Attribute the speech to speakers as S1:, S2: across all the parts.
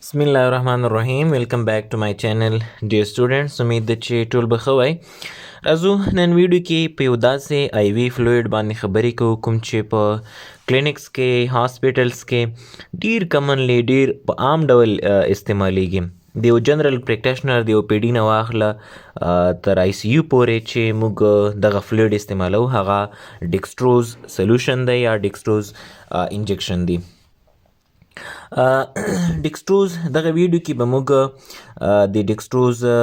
S1: بسم الله الرحمن الرحیم. Welcome back to my channel, dear students. امید ده چې ټول به ښه وئ. راځو، نن ویډیو کې په یو داسې IV fluid باندې خبرې کوو کوم چې په clinics کې، hospitals کې ډیر commonly، ډیر په عام ډول استعمالیږي. د یو general practitioner، د OPD نه واخله تر ICU پورې چې موږ دغه fluid استعمالو، هغه dextrose solution دی یا dextrose injection دی. Dextrose، دغه ویډیو کې به موږ د dextrose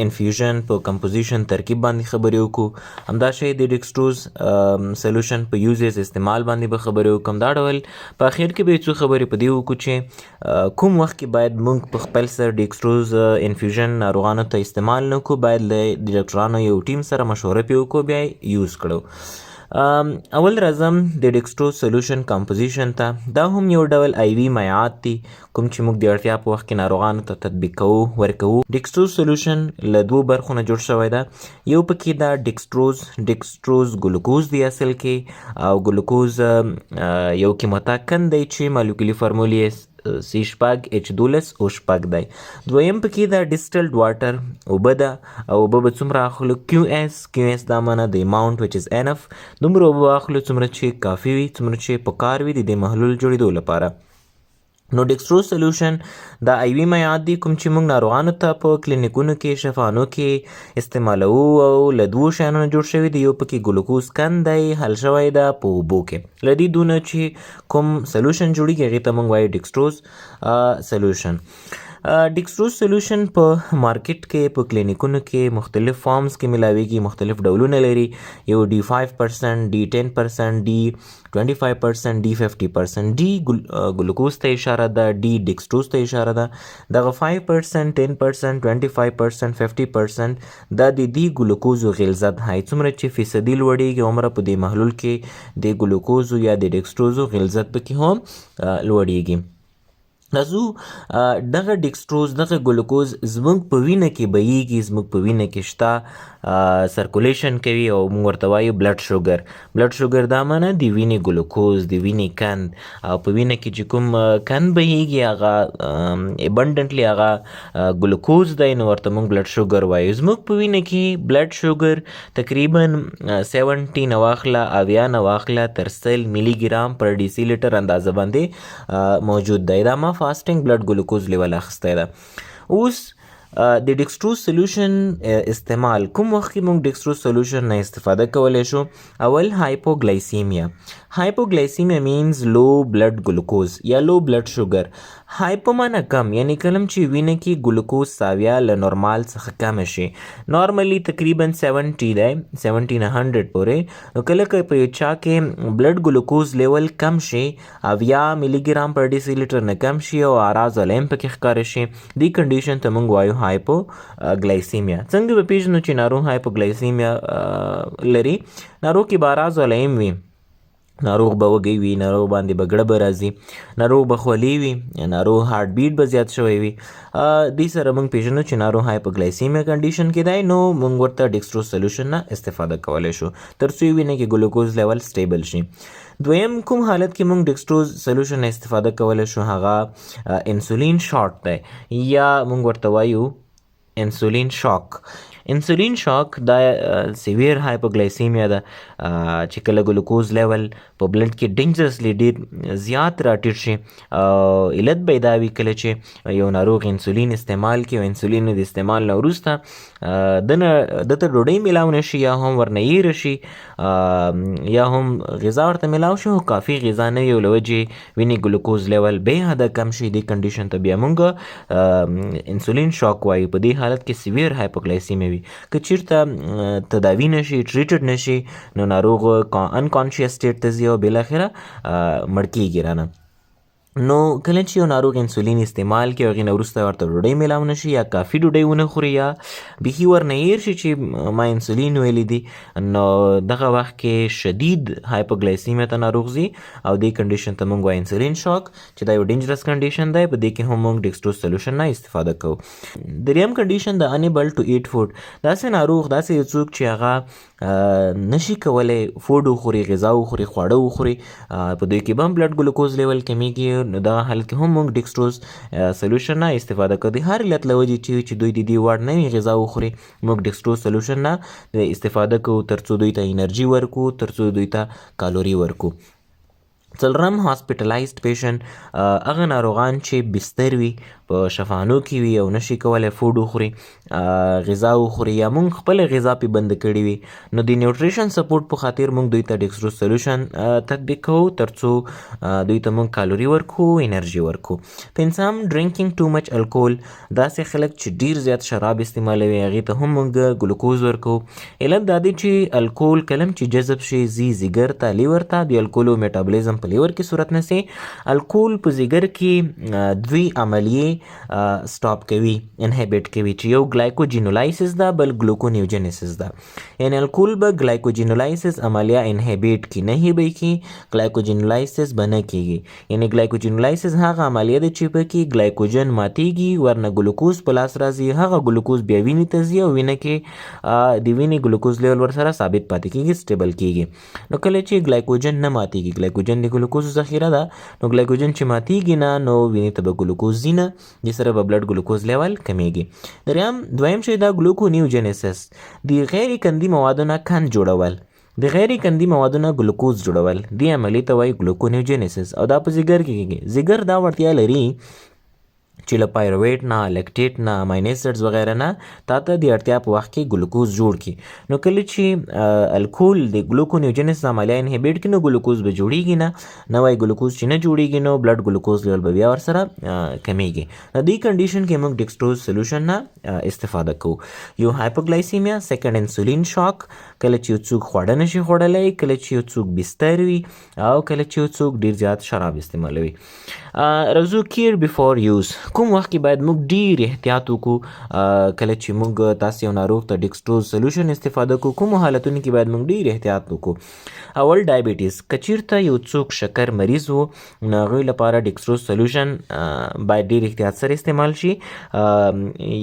S1: infusion په composition، ترکیب باندې خبرې وکړو. همدا شی د dextrose solution په uses، استعمال باندې به خبرې وکړم. دا ډول په اخر کې به څو خبرې په دې وکړو چې کوم وخت کې باید موږ په خپل سر dextrose infusion ناروغانو ته استعمال نه کړو، باید له ډاکټرانو یو ټیم سره مشوره پې وکړو، بیا use کړو. اول راځم د dextrose solution composition ته. دا هم یو ډول IV مایعات دي کوم چې موږ د اړتیا په وخت کې ناروغانو ته تطبیق کوو، ورکوو. Dextrose solution له دوو برخو نه جوړ شوی ده. یو پکې دا dextrose، dextrose ګلوکوز دی اصل کې، او ګلوکوز یو کیموتا کن دی چې مالیکولي فارمول یې C6H12O6 دی. دویم پکې دا distilled water، اوبه ده. او اوبه به څومره اخلو؟ QS. QS دا معنی د amount which is enough. دومره اوبه واخلو څومره چې کافي وي، څومره چې پکار وي د دې محلول جوړېدو لپاره. نو dextrose solution دا IV مایعات دي کوم چې موږ ناروغانو ته په کلینیکونو کې، شفانو کې استعمالوو، او له دوو شیانو نه جوړ شوی دی. یو پکې ګلوکوز کن دی، حل شوی ده په اوبو کې. له دې دونه چې کوم solution جوړیږي، هغې ته موږ وایو dextrose solution. Dextrose solution په مارکیټ کې، په کلینیکونو کې مختلف forms کې ملاویږي، مختلف ډولونه لري. یو D 5%، D 10%، D 25%، D 50%. D glucose ته اشاره ده، D dextrose ته اشاره ده. دغه 5%، 10%، 25%، 50% دا د دې ګلوکوزو غلظت ښایي. څومره چې فیصدي لوړیږي، هومره په دې محلول کې د ګلوکوزو یا د ډیکسټروزو غلظت پکې هم لوړیږي. راځو، دغه ډیکسټروز، دغه ګلوکوز زموږ په وینه کې بهیږي، زموږ په وینه کې شته، circulation کوي او موږ ورته وایو blood sugar. Blood sugar دا معنی د وینې ګلوکوز، د وینې قند، او په وینه کې چې کوم قند بهیږي، هغه abundantly هغه ګلوکوز دی، نو ورته موږ blood sugar وایو. زموږ په وینه کې blood sugar تقریبا 70 نه واخله، 70 نه واخله تر 100 ملي ګرام پر ډیسي لیټر اندازه باندې موجود دی. دا ما fasting blood glucose level اخیستی ده. اوس د dextrose solution استعمال، کوم وخت کې موږ dextrose solution نه استفاده کولی شو؟ اول hypoglycemia. Hypoglycemia means low blood glucose یا low blood sugar. Hypo معنی کم، یعنی کله چې وینه کې ګلوکوز ساویه له نورمال څخه کم شي. Normally تقریبا 70 دی، 70 نه 100 پورې. نو کله که په یو چا کې blood glucose level کم شي، 70 ملي ګرام پر ډیسي لیټر نه کم شي او اعراض علیم پکې ښکاره شي، دې condition ته موږ وایو hypoglycemia. څنګه به پیژنو چې ناروغ hypoglycemia لري؟ ناروغ کې به اعراض علیم وي. ناروغ به وږی وي، ناروغ باندې به ګړبه راځي، ناروغ به خولې وي، ناروغ heart beat به زیات شوی وي. دې سره موږ پیژنو چې ناروغ hypoglycemia condition کې دی، نو موږ ورته dextrose solution نه استفاده کولی شو تر څو وینه کې glucose level stable شي. دویم کوم حالت کې موږ dextrose solution نه استفاده کولی شو، هغه insulin short دی یا موږ ورته وایو insulin shock. Insulin shock دا severe hypoglycemia ده چې کله glucose level په blood کې dangerously ډیر زیات راټیټ شي. علت به دا وي کله چې یو ناروغ انسولین استعمال کړي او انسولین د استعمال نه وروسته دنه دته ډوډۍ میلاو نه شي یا هم ورنه هېره شي یا هم غذا ورته میلاو شي خو کافي غذا نه وي او له وجې وینې glucose level بې حده کم شي، دې condition ته بیا موږ insulin shock وایو. په دې حالت کې severe hypoglycemia وي. که چیرته تداوي نشي، treated نشي، نو ناروغ unconscious state ته ځي او بالاخره مړ کیږي رانه. نو کله چې یو ناروغ انسولین استعمال کړي او هغې نه وروسته ورته ډوډۍ میلاو نه شي یا کافي ډوډۍ ونه خوري یا بیخي ورنه هېر شي چې ما انسولین ویلي دي، نو دغه وخت کې شدید hypoglycemia ته ناروغ ځي او دې condition ته موږ وایو insulin shock چې دا یو dangerous condition دی. په دې کې هم موږ dextrose solution نه استفاده کوو. دریم کنډیشن د انیبل ټو ایټ فوډ. داسې ناروغ، داسې یو څوک چې هغه نشي کولی food وخوري، غذا وخوري، خواړه وخوري، په دوی کې به هم blood glucose level کمیږي. نو دغه حالت کې هم موږ ډیکسټروز سولوشن نه استفاده کوو. د هر علت له وجې چې دوی د دې وړ نه وي غذا وخوري، موږ ډیکسټروز سولوشن نه استفاده کوو ترڅو دوی ته انرژي ورکو، ترڅو دوی ته کالوري ورکو. څلورم، هاسپټلایزډ پیشنټ، هغه ناروغان چې بستر وي، په شفانو کې وي او نشي کولی food وخوري، غذا وخوري، یا مونږ خپله غذا پې بنده کړې وي، نو د nutrition support په خاطر مونږ دوی ته ډیکسټروز سولوشن تطبیق کوو ترڅو دوی ته مونږ کالوري ورکو، انرژي ورکو. پنځم، drinking too much الکول، داسې خلک چې ډیر زیات شراب استعمالوي، هغې ته هم مونږ ګلوکوز ورکو. علت دا دی چې الکول کلم چې جذب شي، ځي ځیګر ته، liver ته، د الکولو میټابولیزم په liver کې صورت نیسي. الکول په ځیګر کې دوی عملیې stop کوي، inhibit کوي، چې یو glycogenolysis ده، بل gluconeogenesis ده. یعنی الکول به glycogenolysis عملیه inhibit کی، نه به کی glycogenolysis به نه کیږي. یعنی glycogenolysis هغه عملیه ده چې پکې ګلایکوجن ماتیږي، ورنه ګلوکوز په لاس راځي، هغه ګلوکوز بیا وینې ته ځي او وینه کې د وینې ګلوکوز level ورسره ثابت پاتې کیږي، stable کیږي. نو کله چې ګلایکوجن نه ماتیږي، ګلایکوجن د ګلوکوز ذخیره ده، نو ګلایکوجن چې ماتیږي نه، نو وینې ته به ګلوکوز ځي نه، دې سره به blood glucose level کمیږي. دریم، دویم شی دا gluconeogenesis، د غیر قندي موادو نه قند جوړول، د غیر قندي موادو نه ګلوکوز جوړول، دې عملیې ته وایي gluconeogenesis او دا په ځیګر کې کیږي. ځیګر دا وړتیا لري چې له pyruvate نه، lactate نه، amino acids وغیره نه تا ته د اړتیا په وخت کې ګلوکوز جوړ کړي. نو کله چې الکول د gluconeogenesis عملیه inhibit کړي، نو ګلوکوز به جوړیږي نه. نوی ګلوکوز چې نه جوړیږي، نو blood glucose level به بیا ورسره کمیږي. نو دې condition کې موږ ډیکسټروز سولوشن نه استفاده کوو. یو hypoglycemia، second insulin shock، کله چې یو څوک خواړه نشي خوړلی، کله چې یو څوک بستر وي او کله چې یو څوک ډیر زیات شراب استعمالوي. راځو care before use، کوم وخت کې باید موږ ډیر احتیاط وکړو کله چې موږ تاسو یو ناروغ ته ډیکسټروز سولوشن استفاده کوو، کومو حالتونو کې باید موږ ډیر احتیاط وکړو؟ اول، diabetes، که چیرته یو څوک شکر مریض وو، نو هغوی لپاره ډیکسټروز سولوشن باید ډیر احتیاط سره استعمال شي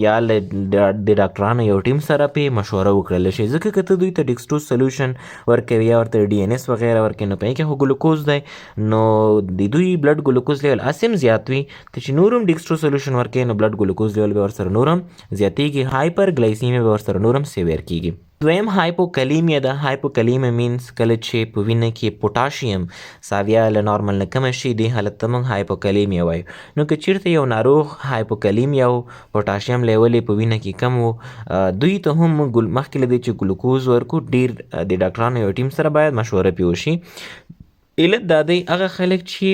S1: یا له د ډاکټرانو یو ټیم سره پې مشوره وکړل شي، ځکه که ته دوی ته ډیکسټروز سولوشن ورکوي یا ورته ډي ان اس وغیره ورکوي، نو په هغې کې خو ګلوکوز دی، نو د دوی blood glucose level هسې هم زیات وي، ته چې نور هم ډیکسټروز سولوشن ورکوي، نو blood glucose level به ورسره نور هم زیاتېږي، hyperglycemia به ورسره نور هم severe کیږي. دویم hypokalemia ده. hypokalemia means کله چې په وینه کې پوټاشیم ساویه له نارمل نه کمه شي، دې حالت ته موږ hypokalemia وایو. نو که چیرته یو ناروغ hypokalemia و، پوټاشیم لیول یې په وینه کې کم و، دوی ته هم موږ مخکې له دې چې ګلوکوز ورکو، ډیر د ډاکټرانو یو ټیم سره باید مشوره پې وشي. علت دا دی، هغه خلک چې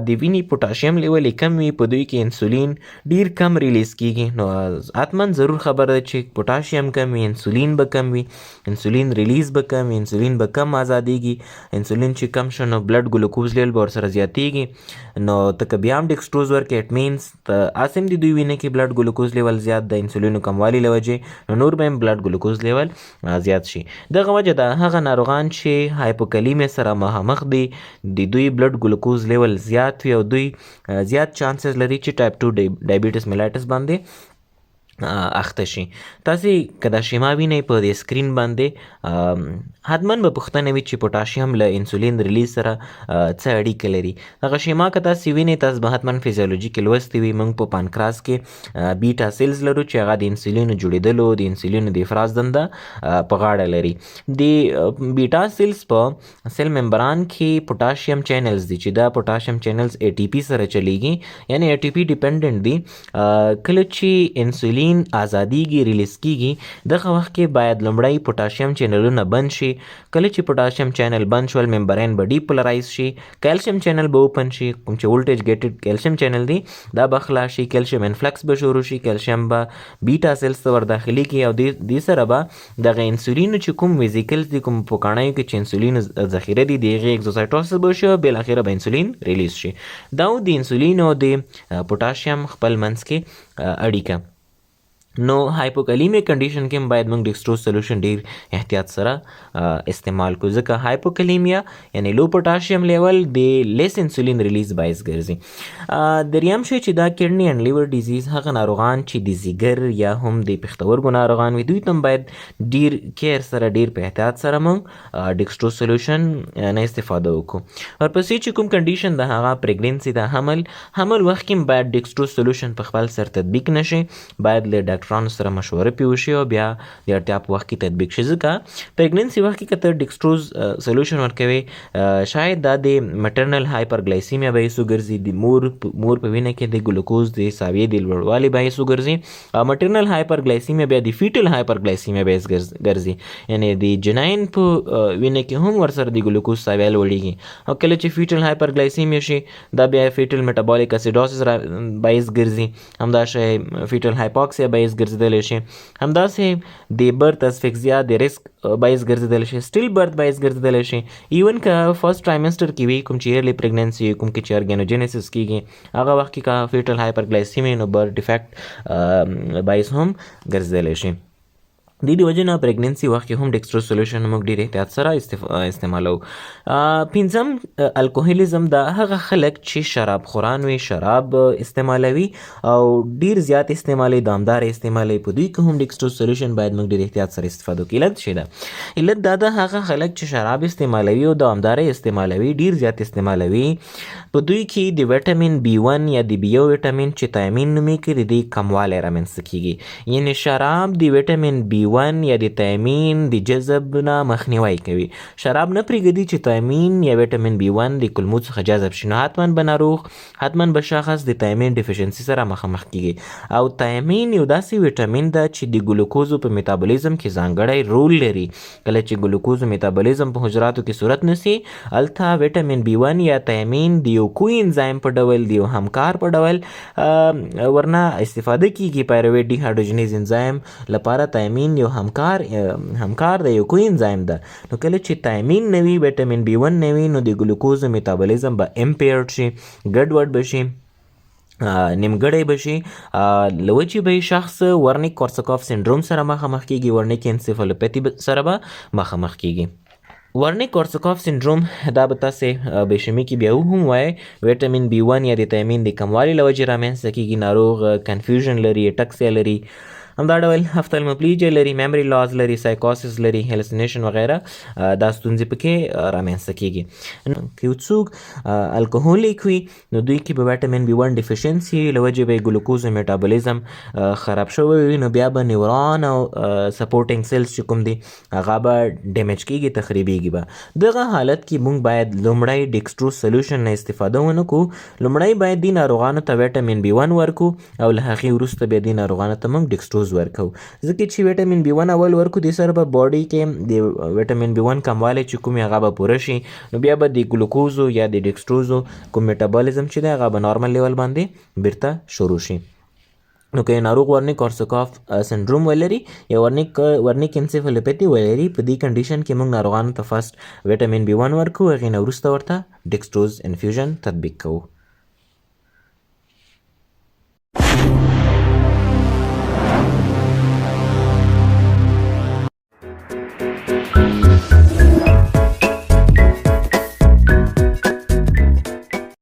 S1: د وینې پوټاشیم لیول یې کم وي، په دوی کې انسولین ډیر کم release کیږي. نو حتما ضرور خبره ده چې پوټاشیم کم وي، انسولین به کم وي، انسولین release به کم وي، انسولین به کم ازادیږي. انسولین چې کم شو، نو blood glucose level به ورسره زیاتیږي. نو ته که بیا هم ډیکسټروز ورکې، it means ته هسې هم د دوی وینه کې blood glucose level زیات د انسولینو کموالي له وجې، نو نور به هم blood glucose level زیات شي. دغه وجه ده هغه ناروغان چې hypokalemia سره مخامخ دي، د دوی blood glucose level زیات وي او دوی زیات chances لري چې type 2 diabetes mellitus باندې اخته شي. تاسې که دا شیما وینئ په دې screen باندې، حتما به پوښتنه وي چې پوټاشیم له انسولین release سره څه اړیکه لري. دغه شیما که تاسې وینئ، تاسو به حتما فزیولوژي کې لوستې وي. موږ په پانکراس کې beta cells لرو چې هغه د انسولینو جوړېدلو، د انسولینو د افراز دنده په غاړه لري. د beta cells په cell membrane کې potassium channels دي چې دا potassium channels ATP سره چلیږي، یعنی ATP dependent دي. کله چې انسولین ازادیږي، release کیږي، دغه وخت کې باید لومړی پوټاشیم چینلونه بند شي. کله چې پوټاشیم چینل بند شول، membrane به depolarize شي، calcium channel به open شي، کوم چې voltage gated calcium channel دی، دا به خلاص شي، calcium influx به شروع شي، کلشیم به beta cells ته ورداخليږي او دې سره به دغه انسولین چې کوم vesicles دي، کوم پوکاڼیو کې چې انسولین ذخیره دي، د هغې exocytosis به شي او بالاخره به انسولین release شي. دا د انسولین او د پوټاشیم خپل منځ کې اړیکه. نو hypokalemic condition کې هم باید موږ dextrose solution ډیر احتیاط سره استعمال کو، ځکه hypokalemia یعنی low potassium level د less insulin release باعث ګرځي. دریم شی چې دا kidney and liver disease، هغه ناروغان چې د ځیګر یا هم د پښتورګو ناروغان وي، دوی ته باید ډیر care سره، ډیر په احتیاط سره موږ dextrose solution نه استفاده وکړو. ورپسې چې کوم condition د هغه pregnancy د حمل وخت کې باید dextrose solution په خپل سر تطبیق نشي، باید له ډاکټرانو سره مشوره پې وشي او بیا د اړتیا په وخت کې تطبیق شي، ځکه pregnancy وخت کې که ته dextrose solution ورکوي، شاید دا د maternal hyperglycemia باعث وګرځي، د مور په وینه کې د ګلوکوز د ساویې د لوړوالي باعث وګرځي، او maternal hyperglycemia بیا د fetal hyperglycemia باعث ګرځي، یعنی د جنین په وینه کې هم ورسره د ګلوکوز ساویه لوړیږي، او کله چې fetal hyperglycemia شي، دا بیا fetal metabolic acidosis باعث ګرځي، همدا شی fetal hypoxia باعث ګرځیدلی شي، همداسې د birth asphyxia د ریسک باعث ګرځیدلی شي، stillbirth باعث ګرځیدلی شي، even که first trimester کې وي، کوم چې early pregnancy، کوم کې چې organogenesis کیږي، هغه وخت کې که fetal hyperglycemia، نو birth defect باعث هم ګرځیدلی شي. د دې وجه نه pregnancy وخت کې هم dextrose solution موږ ډېر احتیاط سره استعمالو. پنځم alcoholism، دا هغه خلک چې شراب خوران وي، شراب استعمالوي او ډیر زیات استعمالوي، دوامدار استعمالوي، په دوی کې هم dextrose solution باید موږ ډېر احتیاط سره استفاده وکړو. علت څه ده؟ علت دا ده، هغه خلک چې شراب استعمالوي او دوامدار استعمالوي، ډیر زیات استعمالوي، په دوی کې د ویټامین بي 1 یا د بي 1 ویټامین چې thiamine نومېږي، د دې کموالی رامنځته کیږي. یعنی شراب د ویټامین بي 1 یا د thiamine د جذب نه مخنیوی کوي. شراب نه پرېږدي چې thiamine یا ویټامین بي 1 د کولمو څخه جذب شي، نو حتما به ناروغ، حتما به شخص د thiamine deficiency سره مخامخ کیږي. او thiamine یو داسې ویټامین ده چې د ګلوکوزو په میتابولیزم کې ځانګړی رول لري. کله چې ګلوکوزو میتابولیزم په حجراتو کې صورت نیسي، هلته ویټامین بي 1 یا thiamine د یو coenzyme په ډول، د یو همکار په ډول ورنه استفاده کیږي. pyruvate dehydrogenase enzyme لپاره thiamine یو همکار دی، یو coenzyme ده. نو کله چې thiamine نه وي، ویټامین بي 1 نه وي، نو د ګلوکوزو میتابولیزم به impaired شي، ګډوډ به شي، نیمګړی به شي، له وجې به یې شخص Wernicke Korsakoff syndrome سره مخامخ کیږي، Wernicke encephalopathy سره به مخامخ کیږي. Wernicke Korsakoff syndrome دا به تاسې بیوشیمي کې بیا هم وایي، ویټامین بي 1 یا د thiamine د کموالي له وجې رامنځته کیږي. ناروغ confusion لري، ataxia لري، همدا ډول ophthalmoplegia لري، memory loss لري، psychosis لري، hallucination وغیره، دا ستونزې پکې رامنځته کیږي. که یو څوک alcoholic وي، نو دوی کې به ویټامین بي 1 deficiency له وجې به یې ګلوکوز metabolism خراب شوی وي، نو بیا به neuron او supporting cells چې کوم دي، هغه به damage کیږي، تخریبیږي به. دغه حالت کې مونږ باید لومړی dextrose solution نه استفاده ونه کو. لومړی باید دې ناروغانو ته ویټامین بي 1 ورکو او له هغې وروسته بیا دې ناروغانو ته مونږ dextrose ورکو، ځکه چې ویټامین بي 1 اول ورکو، دې سره به body کې د ویټامین بي 1 کموالی چې کوم هغه به پوره شي، نو بیا به د ګلوکوزو یا د ډیکسټروزو کوم metabolism چې دی، هغه به normal level باندې بیرته شروع شي. نو که ناروغ Wernicke Korsakoff syndrome ولري یا Wernicke encephalopathy ولري، په دې condition کې موږ ناروغانو ته first vitamin B 1 ورکو، هغې نه وروسته ورته dextrose infusion تطبیق کوو.